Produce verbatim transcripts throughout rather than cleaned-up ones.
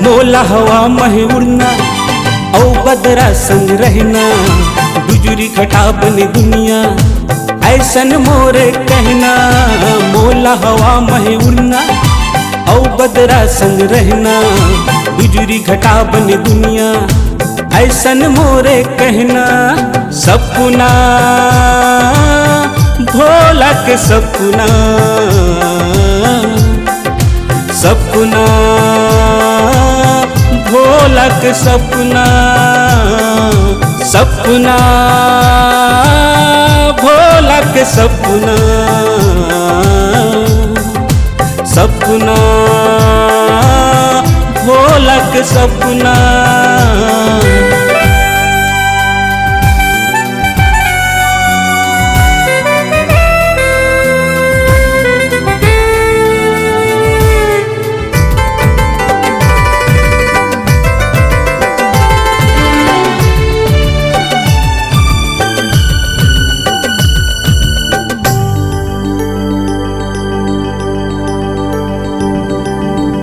मोला हवा मह उड़ना, अउ बदरा संग रहना, बिजुरी घटा बने दुनिया, ऐसन मोरे कहना। मोला हवा मह उड़ना, अउ बदरा संग रहना, बिजुरी घटा बने दुनिया, ऐसन मोरे कहना। सपना, भोला के सपना, सपना, भोला के सपना, सपना, भोला के सपना, सपना, भोला के सपना।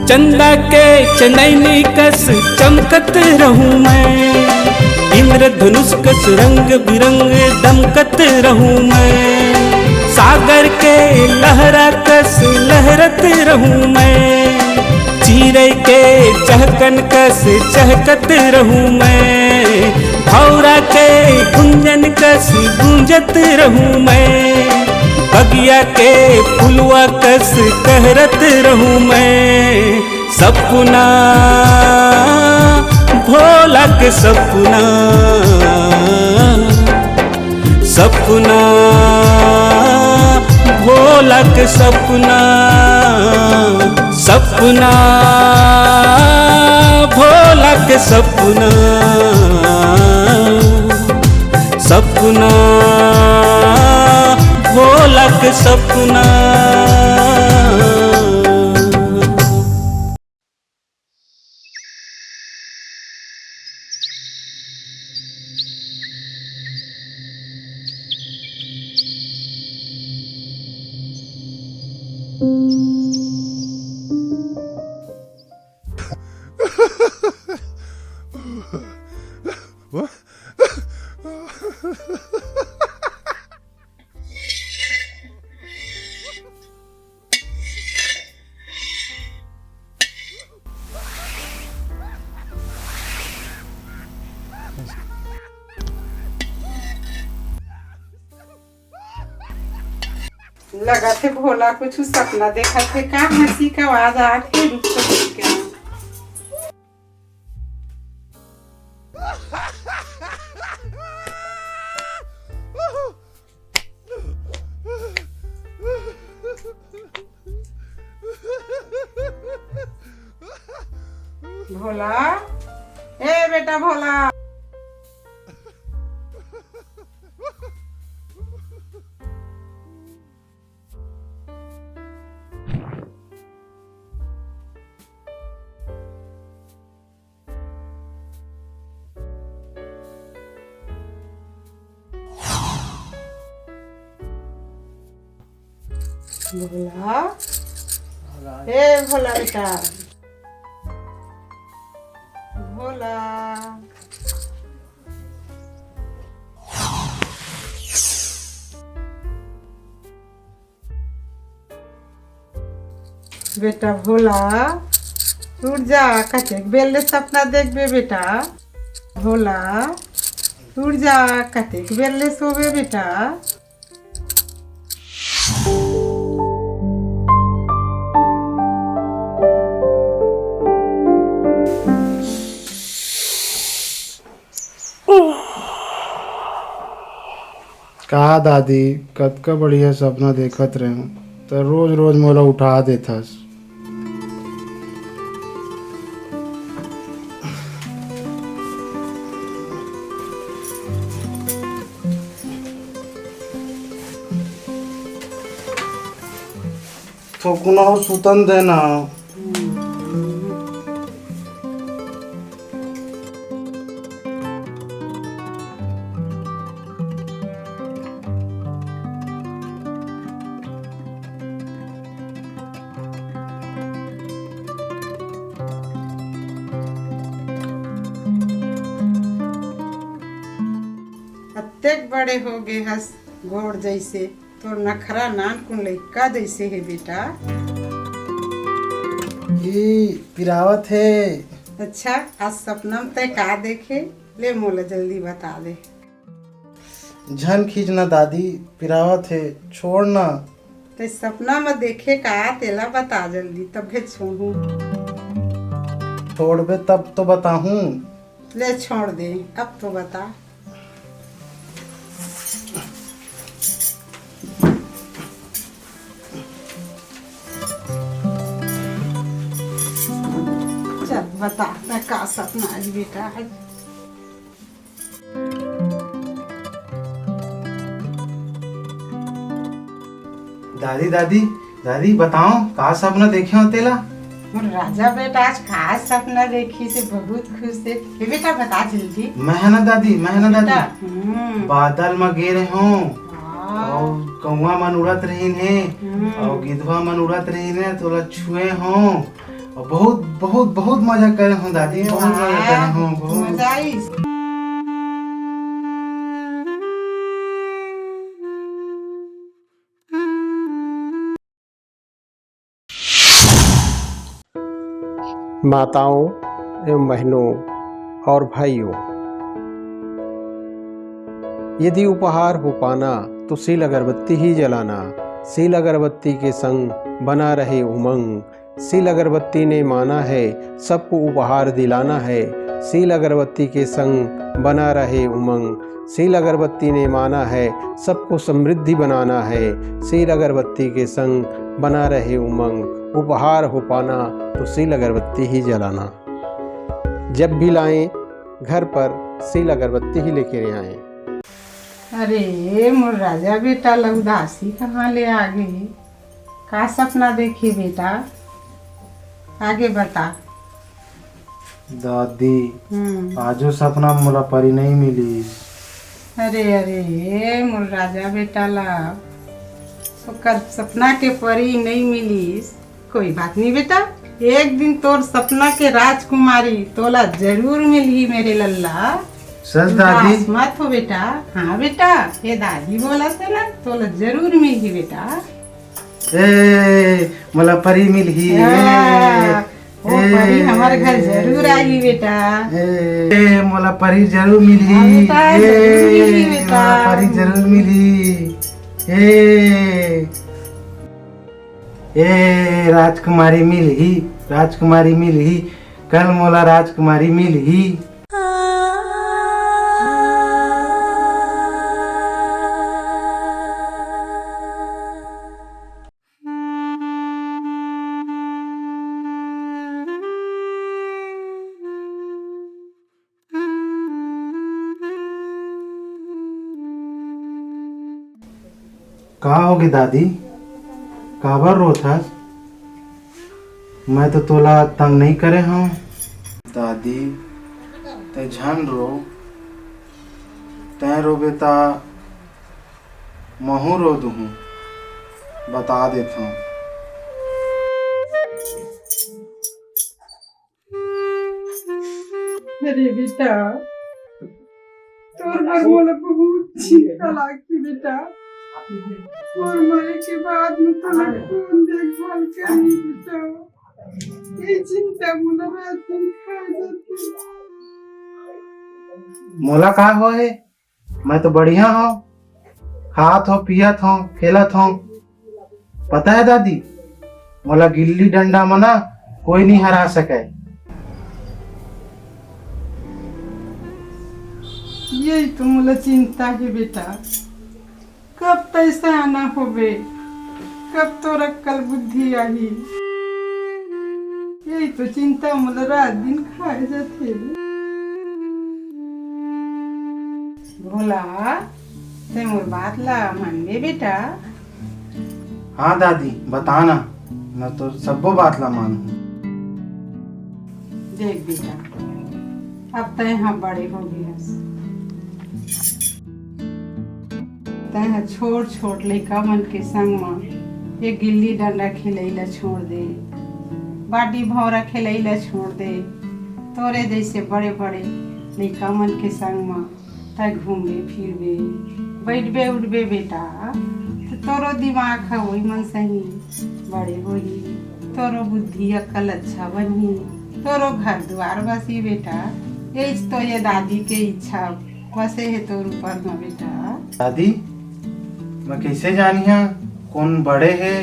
चंदा के चनैनी कस चमकत रहूं मैं, इंद्रधनुष कस रंग बिरंग दमकत रहूं मैं, सागर के लहरा कस लहरत रहूं मैं, चिरई के चहकन कस चहकत रहूं मैं, भौरा के गुंजन कस गूंजत रहूं मैं, बगिया के फुलवा कस कहरत रहूं मैं। सपना, भोला के सपना, सपना, भोला के सपना, सपना, भोला के सपना, सपना, भोला के सपना। लगत हे भोला कुछु सपना देखत हे का, हंसी के आवाज आत हे, रुक तो रुक के। भोला, ए बेटा भोला। भोला, ए भोला बेटा, भोला। बेटा भोला, उठ जा, कतेक बेर ले सपना देखबे बेटा। भोला, उठ जा, कतेक बेर ले सोबे बेटा। का दादी, कतका बढ़िया सपना देखत रहेंव, त रोज-रोज मोला उठा देथस। थोकुन और सुतन देना। अतेक बड़े हो गे हस, घोड़ जइसे। तोर नखरा नानकुन लइका जइसे हे बेटा। ई पिरावत हे। अच्छा, आज सपना में तैं का देखे? ले मोला जल्दी बता दे। झन खींच ना दादी, पिरावत हे, छोड़ ना। तैं सपना में देखे का, तेला बता जल्दी, तभे छोड़हूँ। छोड़बे तब तो बताहूँ। ले छोड़ दे, अब तो बता। चल बता, मैं का सपना आज बेटा आज। दादी, दादी, दादी, बताओ, का सपना देखे हो तेला? मोर राजा बेटा आज का सपना देखिस हे, बहुत खुश हे। ए बेटा, बता जल्दी। मैं हे ना दादी, मैं हे ना दादी। बेटा, हम्म। बादल म गे रहे हो, वाह। अउ कौवा मन उड़त रहिन हे, हम्म। अउ गिधवा मन उड़त रहिन हे, तोला छुए हो, अउ बहुत, बहुत, बहुत मजा करे हो दादी, बहुत मजा करे हो, बहुत। मजा आइस। माताओं एवं बहनों और भाइयों, यदि उपहार हो पाना तो सील अगरबत्ती ही जलाना। सील अगरबत्ती के संग बना रहे उमंग। सील अगरबत्ती ने माना है सबको उपहार दिलाना है। सील अगरबत्ती के संग बना रहे उमंग। सील अगरबत्ती ने माना है सबको समृद्धि बनाना है। सील अगरबत्ती के संग बना रहे उमंग। उपहार हो पाना तो सील अगरबत्ती ही जलाना। जब भी लाएं घर पर सील अगरबत्ती ही लेके आएं। अरे मोर राजा बेटा ला उदासी कहाँ ले आ गे? का सपना देखे बेटा? आगे बता। दादी, हम्म। आजो सपना म मोला परी नइ मिलिस। अरे, अरे, ए मोर राजा बेटा ला, ओकर सपना के परी नइ मिलिस। कोई बात नहीं बेटा, एक दिन तोर सपना के राजकुमारी तोला जरूर मिलही मेरे लल्ला। सच दादी? उदास मत हो बेटा। हाँ बेटा, ये दादी बोलत हे ना, तोला जरूर मिलही बेटा। ए, मोला परी मिलही, ए, हाँ, वो ए, परी हमर घर जरूर आही बेटा। ए, ए, मोला परी जरूर मिलही, हाँ बेटा, ए, जरूर मिलही बेटा। मोला परी जरूर मिलही, ए, ए, राजकुमारी मिलही, राजकुमारी मिलही, कल मोला राजकुमारी मिलही। का होगे दादी? काबर रोत हस? मैं तो तोला तंग नइ करे हंव। दादी, तैं झन रो। तैं रोबे त महूं रो दुहूं। बता देथंव। अरे बेटा, तोर बर मोला बहुत चिंता लागथे बेटा। मोर मरे के बाद में तोला कोन देखभाल करही बेटा? ये चिंता मोला रात दिन खा जाथे। मोला का होहे? मैं तो बढ़िया हंव, खात हंव, पियत हंव, खेलत हंव। पता है दादी, मोला गिल्ली डंडा म ना कोई नहीं हरा सके। यही तो मोला चिंता है बेटा, कब तैं सयाना होबे, कब तोर अक्कल बुद्धि आही, यही तो चिंता मोला रात दिन खाए जाथे। भोला, तैं मोर बात ला मानबे बेटा? हाँ दादी, बता ना। मैं तो सब्बो बात ला मानहूँ। देख बेटा, अब तैं ह बड़े हो गे हस। तैं ह छोट-छोट लइका मन के संग म ये गिल्ली डंडा खेलई ला छोड़ दे, बाटी भौंरा खेलई ला छोड़ दे। तोरे जइसे बड़े-बड़े लइका मन के संग म तैं घूमबे फिरबे, बइठबे उठबे बेटा, त तोरो दिमाग ह ओही मन सही बड़े होही, तोरो बुद्धि अक्कल अच्छा बनही, तोरो घर दुआर बसही बेटा। यहीच तो ये दादी के इच्छा बसे हे तोर ऊपर म बेटा। दादी, मैं कइसे जानिहा कोन बड़े हे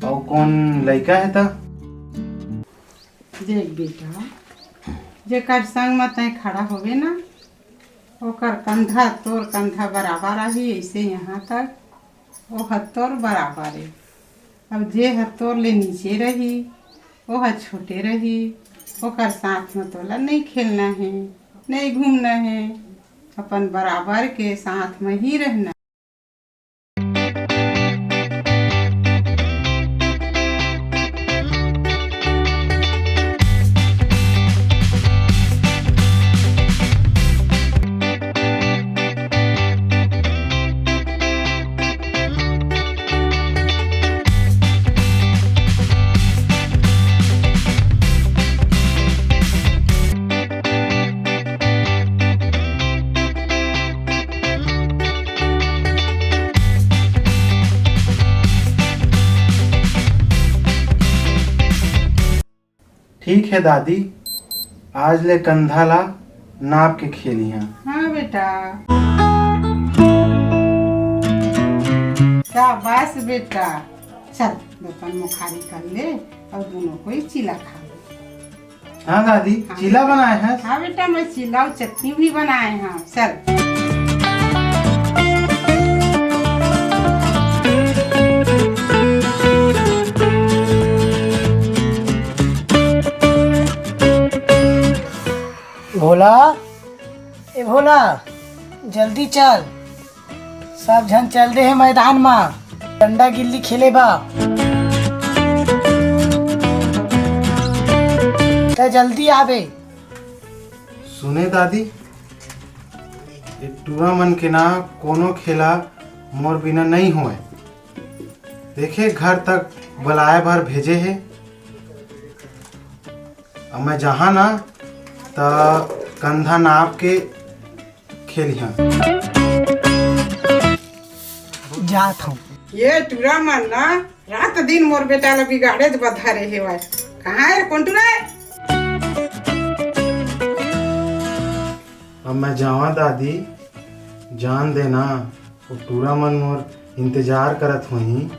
अउ कोन लइका हे त? देख बेटा, जेकर संग म तैं खड़ा होबे ना, ओकर कंधा तोर कंधा बराबर आही, अइसे यहाँ तक ओह तोर बराबर ए। अब जे ह तोर ले नीचे रही, ओह छोटे रही, ओकर साथ म तोला नइ खेलना हे, नइ घूमना हे, अपन बराबर के साथ म ही रहना। ठीक हे दादी, आज ले कंधा ला नाप के खेलिहा। हाँ बेटा, शाबाश बेटा। चल, अपन मुखारी कर ले अउ दूनों कोई चीला खा ले। हाँ दादी, हाँ। चीला बनाए हस? हाँ बेटा, मैं चीला अउ चटनी भी बनाए हँव। चल। भोला, ए भोला, जल्दी चल, सब झन चल दे हे मैदान म डंडा गिल्ली खेले बा। त जल्दी आबे। सुने दादी, ए टूरा मन के ना कोनो खेला मोर बिना नइ होय। देखे घर तक बलाए बर भेजे हे। अब मैं जाहा ना त कंधा नाप के खेलिहा। जात हूँ। ये टूरा मन ना रात दिन मोर बेटा ला बिगाड़े बर धरे हेवय। कहाँ हे कोन टूरा? अब मैं जावा दादी, जान देना, वो टूरा मन मोर इंतजार करत होही।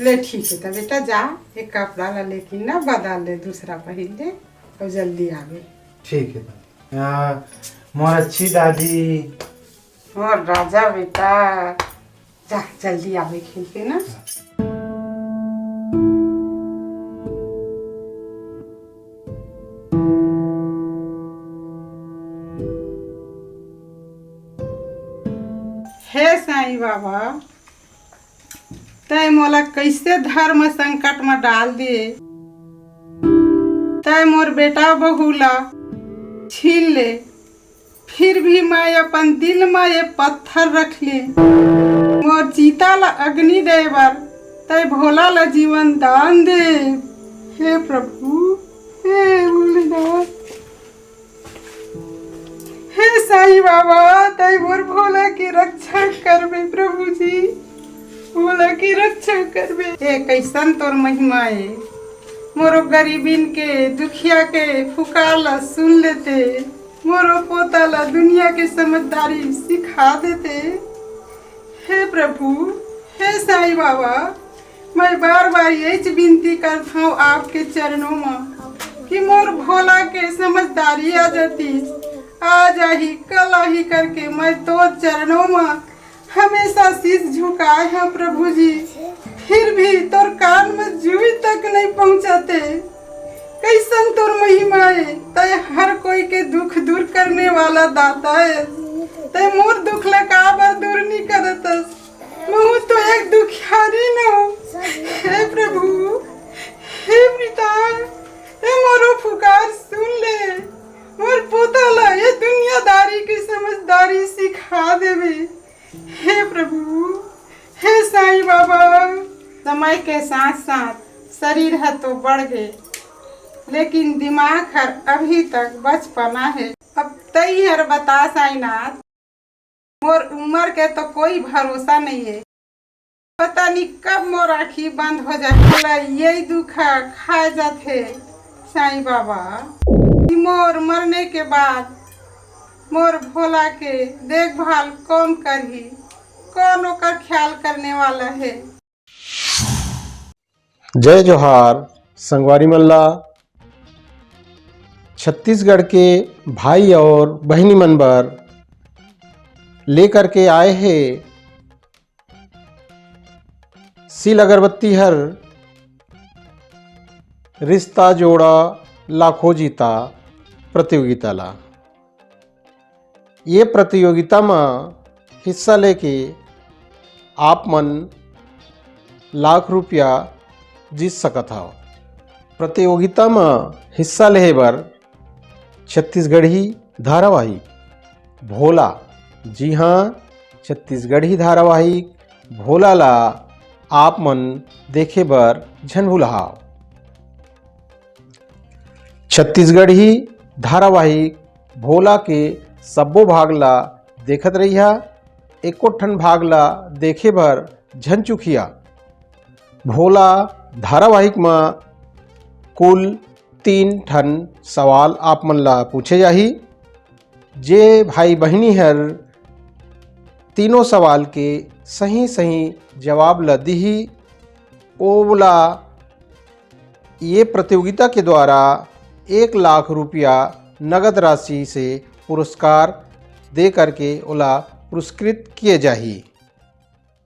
ले ठीक हे त बेटा जा, एक कपड़ा ला लेकिन ना बदल ले, दूसरा पहिर ले अउ जल्दी आबे। ठीक हे दादी। आ, मोर अच्छी दादी। मोर राजा बेटा, जा जल्दी आबे खेल के ना। हे साईं बाबा, तैं मोला कइसे धर्म संकट म डाल दे। तैं मोर बेटा बहू ला छीन ले, फिर भी मैं अपन दिल म ये पत्थर रख ले। मोर चिता ला अग्नि दे बर तैं भोला ला जीवन दान दे। हे प्रभु, हे भोलेनाथ, हे साईं बाबा, तैं मोर भोला के रक्षा करबे प्रभु जी, भोला के रक्षा करबे। हे कइसन तोर महिमा ए, मोरो गरीबिन के, दुखिया के पुकार ला सुन लेते, मोरो पोता ला दुनिया के समझदारी सिखा देते। हे प्रभु, हे साईं बाबा, मैं बार-बार यहीच विनती करत हौं आपके चरणों म कि मोर भोला के समझदारी आ जातिस, आ जाही, कल आही करके मैं तोर चरणों म हमेशा शीश झुकाए हौं प्रभु जी, फिर भी तोर कान म जूई तक नइ पहुँचते। कइसन तोर महिमा ए, तैं हर कोई के दुख दूर करने वाला दाता ए। तैं मोर दुख ला काबर दूर नइ करतस? महूँ तो एक दुखियारी न हौं, हे प्रभु, हे प्रीतम, हे मोरो पुकार सुन ले। मोर पोता ला ये दुनियादारी के समझदारी सिखा देवे। हे प्रभु, हे साईं बाबा। समय के साथ साथ शरीर ह तो बढ़ गे, लेकिन दिमाग हर अभी तक बचपना हे। अब तई हर बता साईनाथ, मोर उम्र के तो कोई भरोसा नहीं है। पता नहीं कब मोर आँखी बंद हो जाए। मोला यही दुख खाए जाथे साईं बाबा कि मोर मरने के बाद मोर भोला के देखभाल कौन करही, कौन ओकर ख्याल करने वाला है। जय जोहार संगवारी मन ला। छत्तीसगढ़ के भाई और बहिनी मन बर लेकर के आए हे सील अगरबत्ती हर रिश्ता जोड़ा लाखों जीता प्रतियोगिता ला। ये प्रतियोगिता म हिस्सा लेके आप मन लाख रुपया जीत सकत हव। प्रतियोगिता म हिस्सा लेहे बर छत्तीसगढ़ी धारावाहिक भोला, जी हाँ, छत्तीसगढ़ी धारावाहिक भोला ला आप मन देखे बर झन भुलाहव। छत्तीसगढ़ी धारावाहिक भोला के सब्बो भाग ला देखत रहिहा, एको ठन भाग ला देखे बर झन चुकिहा। भोला धारावाहिक म कुल तीन ठन सवाल आप मन ला पूछे जाही। जे भाई बहिनी हर तीनों सवाल के सही सही जवाब ला दिही, ओला ये प्रतियोगिता के द्वारा एक लाख रुपया नगद राशि से पुरस्कार दे करके ओला पुरस्कृत किए जाही।